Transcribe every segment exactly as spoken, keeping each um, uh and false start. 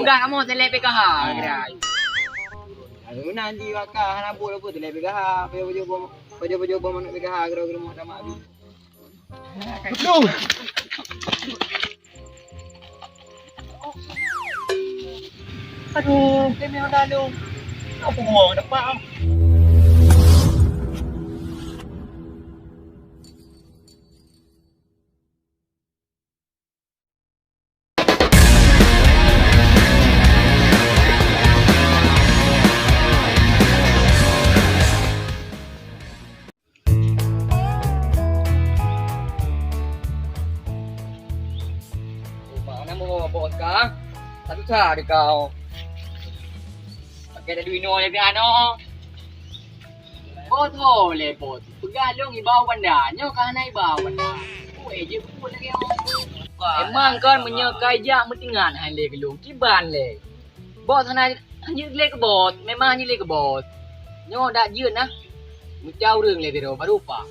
Dah kamoe seleb P K H, gerai. Lalu nanti wakah hana bol apa seleb P K H, pajoh-pajoh bom, pajoh-pajoh bom aneuk P K H, gerai-gerai mau tamak bi. Aduh. Aduh, kami orang lalu. Apa buang dapat? Mana mau bawa bos kah? Satu cara kau. Pakai dah duit nol je kan, oh. Bos ho lé bos. Peugah lôn iba u banda, nyoe ka hana iba u banda. Kue je pupuk lagi, oh. Emang kon meunyoe kai jak meutingat hai lé keu lôn, kiban lé. Bos hana hanjeuet lé keu bos, memang hanjeuet lé keu bos. Nyoe dak jeuet nah. Meucah ureueng lé sidroe baru pa.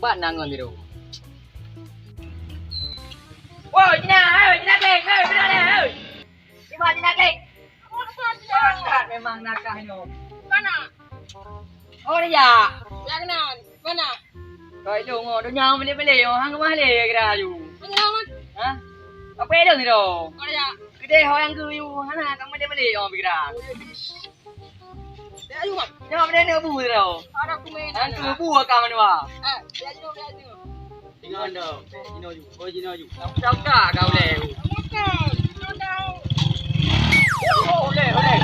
Bat na ngon sidroe. Woi, Cina, hei, Cina Kling, hei, Cina Kling, hei. Cuma Cina Kling. Sangat memang nakah nyoe. Mana? Oh, dia. Ya, kenal. Mana? Kau itu ngok dunia beli-beli, oh, hang kemah lé kira aju. Mana, Man? Hah? Apa itu tu? Oh, dia. Gede ho yang tu, hana kamu dia beli, oh, pikiran. Oh, ya, bis. Dia ayu, Man. Nyoe benda ni bu tu. Ada aku main. Hang tu bu ka menua. Ah, dia ayu, dia ayu. Ingat dah, eh, Jinoju. Oh, Jinoju. Tahu tak kau leh? Oleh, oleh.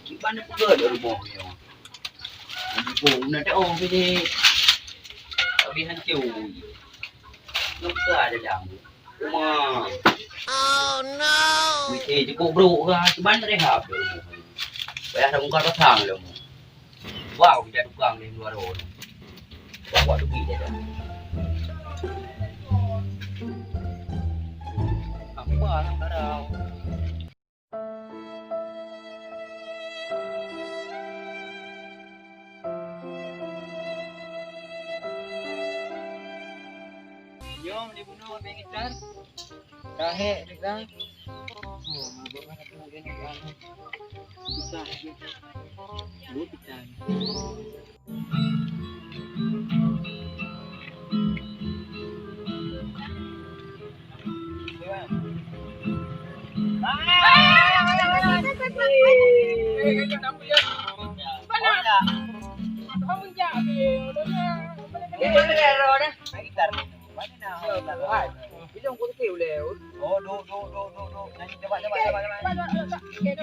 Kiban peugah di rumoh nyoe. Di bong na tahu bini. Tapi hancur. Nungka ada dalam. Uma. Oh no. Mesti cukup brok ke, cuman rehab dulu. Payah dah bongkar pasang dulu. Wow, kita tukang di luar tu. Bawa duit dia dah. Apa lah barang? Nyoe dibunoe beng itar. Kahek dekat. Oh, mabuk mana tu, dia nak. Susah. Duit pecah.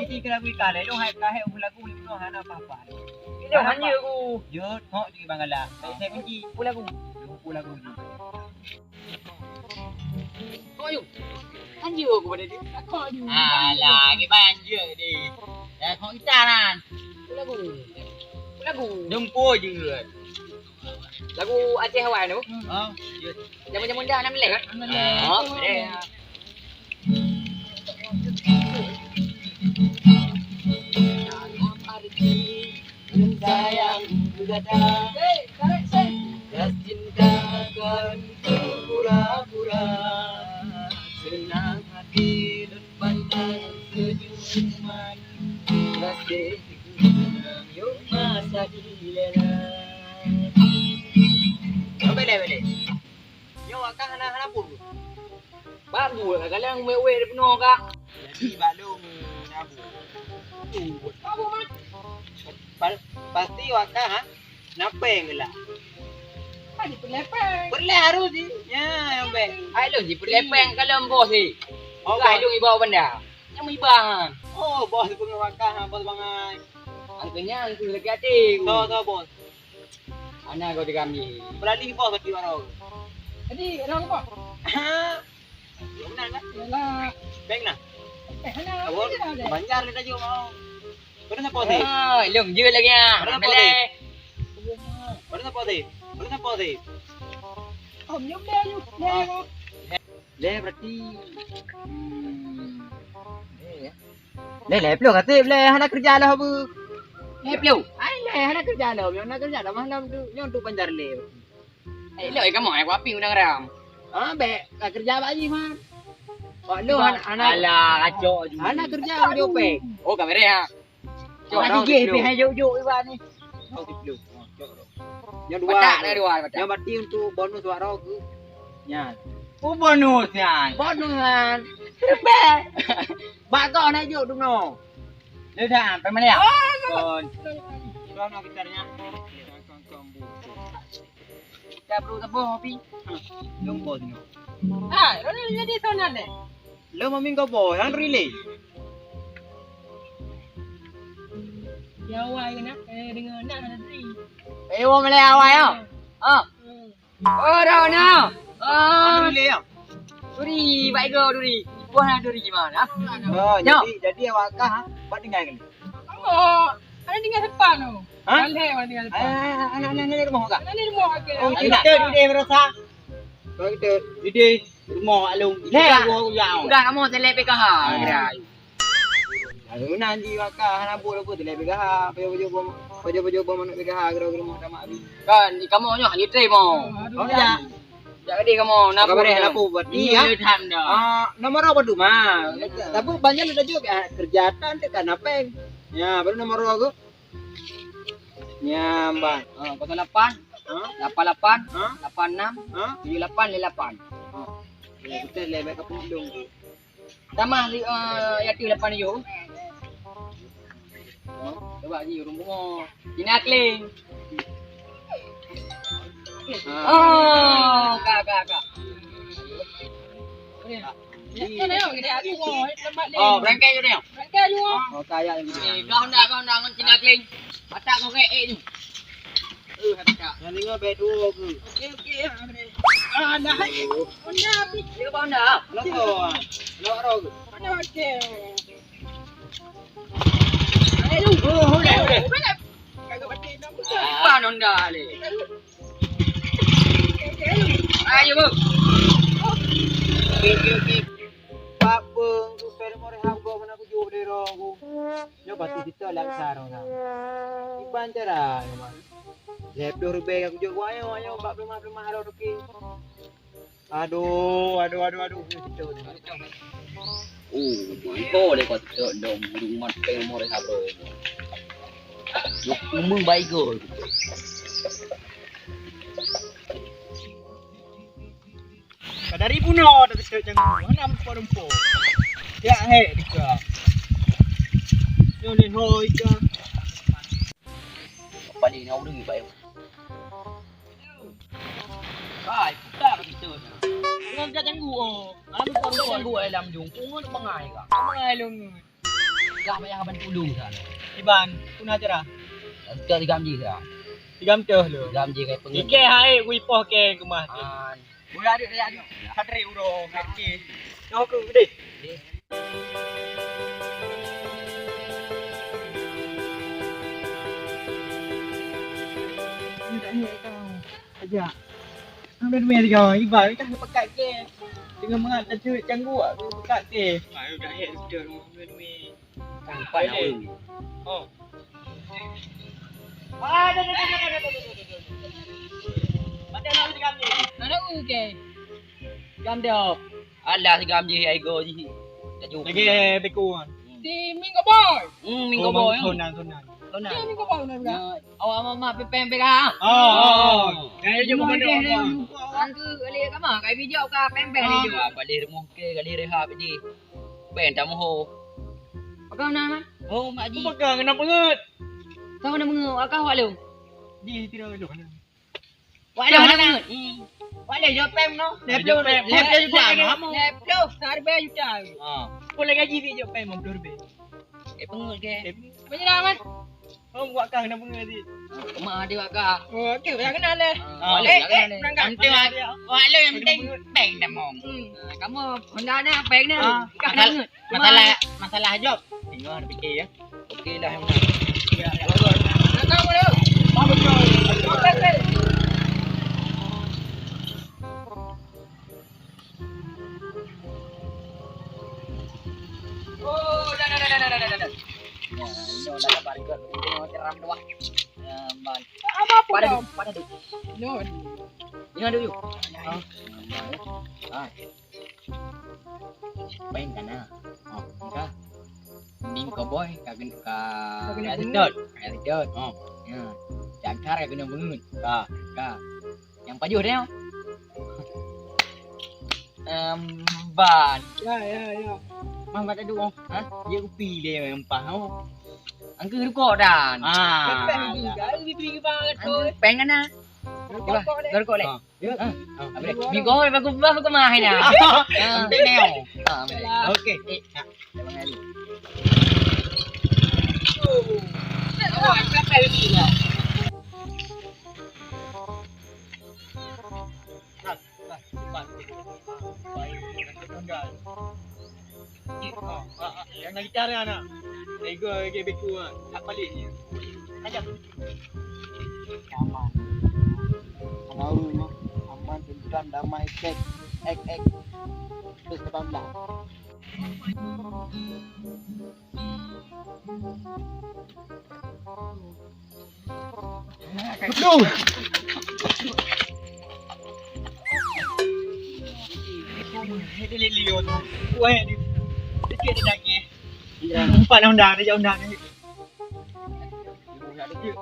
Ini kena beri kah leh, dong hai kahek lagu ni tu hana apa-apa. Ini hanya aku. Yo, hok di bangala. Saya benci. Aku lagu. Aku lagu ni. Kok you? Kan you aku pada dia. Kok you? Alah, ke banjir ni. Dah kok kita kan. Aku lagu. Aku lagu. Jumpa je. Lagu Aceh awai tu. Ha, ya. Jaman-jaman dah enam belas kan? Enam belas. Oh, boleh. Sayang gata, cinta kan pura-pura, senang hati lôn pandang senyuman, kasih sayang masa dilela. Boleh, boleh. Nyoe wakah hana, hana pun. Bagus lah, kalian weh-weh di penuh kak. Jadi bak lôn nabu. Bagus, Mat. Pa-, pasti wakah, ha? Napeng lah. Tadi perlepeng. Perleh harus di. Ya, napeng. Hai lôn ji perlepeng kalau bos ni. Oh, bukan bos. Lôn ibawa benda. Yang ibahan. Oh, bos pun wakah, ha, bos bangai. Angkanya angku lagi hati. Tahu, tahu, bos. Mana kau di kami? Beralih bos bagi warung. Jadi, orang kok? Ha? Benar kan? Yalah. Bank lah. Eh, hana. Awak banjar ni tajuk mau. Pada siapa sih? Ah, lom je lagi ah. Pada siapa sih? Pada siapa sih? Pada siapa sih? Om nyum deh, yuk. Deh, kok. Leh berarti. Hmm. Leh ya. Leh, leh ploh kasih leh hana kerja lah apa. Leh ploh. Eh, hana keureuja lom, nyoe na keureuja dah malam tu, nyoe tu panjar lé. Eh, lé kamoe, eh, kuapi undang ram. Ah, bèk, ka keureuja bak jih, Man. Wak lôn hana, hana. Alah, kacok ju. Hana keureuja, ujoe pèng. Oh, ka beureh, ha. Cok, hana jih, pih hai jok-jok iba ni. Oh, siplôh. Oh, cok, cok. Nyoe dua. Patak dah dua, patak. Nyoe berarti untuk bonus wak roh ku. Nyan. Oh, bonus nyan. Bonus nyan. Bèk. Bak kau nak jok tu no. Lé dah, payah meuliak. Oh, kon. Sudah nak kita nyan. Kita perlu teboh api. Lông boh sinoe. Ah, lông jadi sana deh. Lông mami kau boh, yang relay. Ya awai kena, eh dengan nak ada dri. Eh, wong meuliak awai yo. Ah. Hmm. Oh, dah na. Ah. Duri, ya? Duri, baik go duri. Buah na duri gimana? Oh, jadi, jadi awak kah, ha? Buat tinggal kali. Oh, ada tinggal depan tu. Ha? Anak, anak, anak, anak rumah kah? Anak di rumah ke. Oh, kita di deh merasa. Kalau kita di deh rumah alung. Udah, udah kamu selek P K H. Kira. Lalu nanti maka hana buat apa tu lah P K H, pajoh-pajoh bom, pajoh-pajoh bom aneuk P K H kira-kira mau tamat habis. Kan, di kamu nyoh hanya terima. Oh, ya. Jadi kamu nak apa dah? Nak buat ni ya? Iya, dah. Ah, nomor apa tu, Ma? Tapi banyak udah juga kerjaan tu kan apa? Ya, baru nomor aku. Nyamban. Ah, kosong lapan, ha? Lapan lapan, ha? Lapan enam, ha? Tujuh lapan, lima lapan. Ha. Ya, kita lebih ke pundung tu. Tamah li, eh, ya tu lapan tujuh. Oh, coba lagi urung bunga. Cina Kling. Oh, ka, ka, ka. Oh, berangkat je dia. Berangkat je. Oh, kaya lagi. Eh, kau nak, kau nak ngon Cina Kling. Mata kau ke eh tu. Eh, hati tak. Yang dengar baik dua ke? Okey, okey. Ah, dah. Honda habis. Dia bawa Honda? Loko. Lok roh ke? Honda okey. Ayo. Oh, boleh, boleh. Kagak mati dah. Depan Honda le. Ayo, Bu. Okey, okey, okey. Pak Beng, tu film orang hamba mana aku jauh dari roh aku. Nyoe pasti kita lak sarong sama. Iban cara, memang. Lhèe ploh ribèe aku jok, ayo, ayo, bak peumah-peumah ada rezeki. Aduh, aduh, aduh, aduh. Oh, mantap deh kau tu dong rumah peng more sabo. Dok umum baigol. Kadari bunoe dah teuseuet nyang hana meurumpok-rumpok. Ya hek dika. Nyoe ni hoi ka. Paling nak ureueng baik. Kai, putar kita. Ngon ka janggu oh. Hana meurumpok-rumpok janggu ai lam jung. Pungut bangai ka. Bangai lôn. Gah payah ban tulung sana. Iban, puna cara. Kita tiga mji sana. Tiga mteuh lu. Tiga mji kai pengen. Ike hai kui poh ke keumah. An. Udah ada, ada, ada. Satri udah ngerti. Nyoh ke gede. Aja. Ambil duit tiga ibai kah pekat ke. Dengan mengat tercuit cangguak aku pekat ke. Ayo dah ya sudah ambil duit. Empat nak urut. Oh. Ada nak urut ke? Gam dah. Alah, si Gam jih ai go jih. Laju. Lagi beku kan. Si Minggu Boy. Hmm, Minggu Boy. Sonang, sonang. Sonang. Si Minggu Boy, sonang. Ya, awak mama pepeng pega. Oh, oh. Jangan jumpa dia. Angku kali kama, kai bijak ka pempeng ni. Ah, balik rumah ke kali rehab di. Ben tamu ho. Pegang nama? Oh, Mak Ji. Pegang kena pengut. Kau kena pengut, kau awak lu. Di tira lu. Wak lé hana banget. Wak lé jopeng no. Lhèe ploh, lhèe ploh juta. Lhèe ploh, sehari bayar juta. Ha. Pun lagi gaji dia jopeng lima puluh ribu. Eh, pengut ke? Menyerah kan? Oh, buat kah kena pengut tadi. Mak ada buat kah. Oh, okey, yang kenal leh. Ah, eh, eh, berangkat. Yang penting, wak lé yang penting peng dah mong. Hmm. Kamu Honda ni, peng ni. Ah, kah dah pengut. Masalah, masalah job. Tengok ada fikir ya. Okey lah yang mana. Ya, ya. Bagus. Datang dulu. Bagus. Oh, dah, dah, dah. Ya, ini udah dapat ikut. Ini mau ceram doang. Lamban. Apa, apa Pada dah? Duk, pada duk. Nyoe. Ini ada yuk. Ah. Ah. Bayangkan ah. Oh, ka. Mending cowboy ka kena ka Ka kena ka bungut. Sedot. Ka sedot. Oh. Ya. Cakar ka kena bungut. Ka. Ka. Nyang pajoh dia. Em, ban. Ya, ya, ya. Mah, bat adu, oh. Ha? Dia kupi dia yang pah, oh. Angka rukok dan. Ah. Angka peng kan, ah. Rukok deh. Rukok leh. Ah. Ah. Apa dia? Minggu baru, baru kemah ni. Ah. Sampai neo. Ah, apa dia? Okey. Eh, ah. Abang Ali. Yang lagi cara anak. Ego lagi beku ah. Tak balik ni. Aja. Aman. Aman, aman, tentang damai, cek, ek, ek. Terus ke Bangla. Aduh. Ini lihat-lihat tu. Wah, ni. Sikit dia daging. Empat honda, dia honda ni.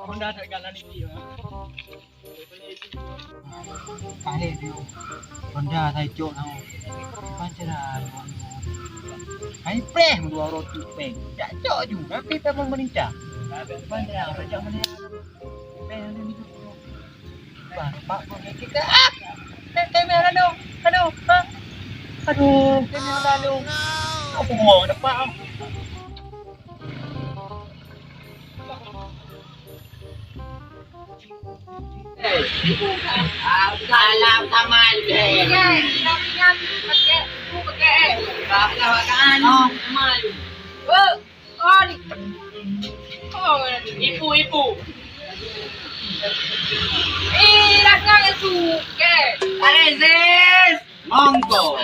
Honda tak galak ni. Kahé piôh, honda sai cok na. Pancera. Hai preh meudua roti peng. Jak cok ju, tapi tak mau melinta. Pancera, tak mau melinta. Peng ada ni. Bang, pak, kau ni kita. Ah! Peng, peng, aduh, aduh, ha? Aduh, peng, aduh. Apa buang dapat? Salam sama. Ibu, ibu. Eh, datang tu. Alexis. Monggo.